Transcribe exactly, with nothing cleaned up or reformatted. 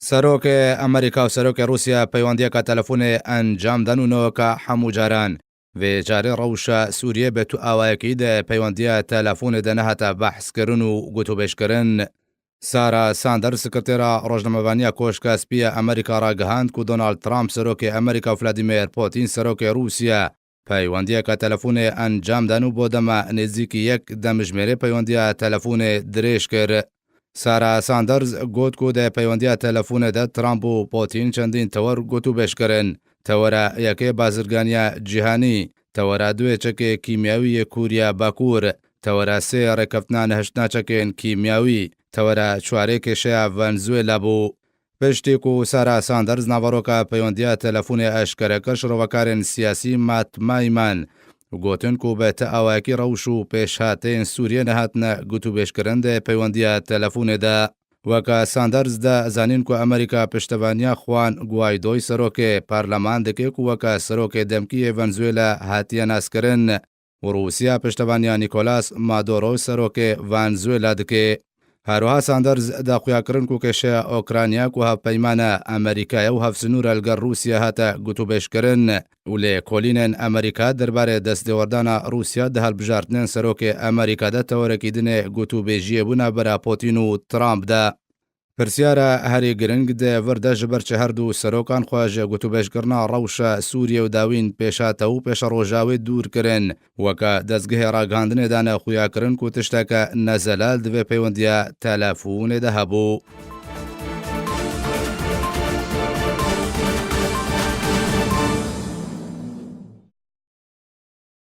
Serokê Amerîka û Serokê Rûsya peywendiyeke telefonê encam dan û neweka hemû caran. Vê carê rewşa Sûriyê bi tu awayekî de peywendiya telefonê de nehate behskirin û gotûbêjkirin. Sara Sanders, sekretera rojnamevaniya Koşka Spî ya Amerîka ragihand ku Donald Trump, serokê Amerîka, û Vladimir Putin, serokê Rûsya, peywendiyeke telefonê encam dan û bo dema nêzîkî yek demjimêrê peywendiya telefonê dirêj kir. Sara Sanders got ku di peywendiya telefonê de Trump û Putin çendîn tewir gotûbêj kirin. Tewera yekê bazirganiya cîhanî, tewera duê çekê kîmyawî yê Kûriya Bakur, tewera sê rêkeftina nehiştina çekên kîmyawî, tewera çwarê kêşeya Venezuela bû. Piştî ku Sara Sanders, naveroka peywendiya telefonê, eşkere kir, şirovekarên siyasî Matt Gaiman gotin ku bi ti awayekî rewş û pêşhateyên Sûriyê nehatine gotûbêjkirin di peywendiya telefonê de. Weke Sanders de zanîn ku Amerîka piştevaniya Juan Guaidoyê, serokê parleman, dike ku weke serokê demkî yê Venezuela hatiye naskirin û Rûsya piştevaniya Nicolas Maduro, serokê Venezuela, dike. Herwiha Sanders da xuyakirin ku kêşeya Ukrayna, ku hevpeymana Amerîka ye û hevsinûr e li gel Rûsya, hate gotûbêjkirin û lêkolînên Amerîka derbarê destêwerdana Rûsya di hilbijartinên serokê Amerîka de teorekî dinê gotûbêjiyê bû navbera Putin û Trump de. Pirsyara herî giring di vir de ji ber çi her du serokan xwe ji gotûbêjkirina rewşa Sûriyê û dawîn pêşate û pêşeroja wê dûr kirin, weke dezgehê ragihandinê dane xuyakirin ku tişteke nezelal di vê peywendiya telefonê de hebû.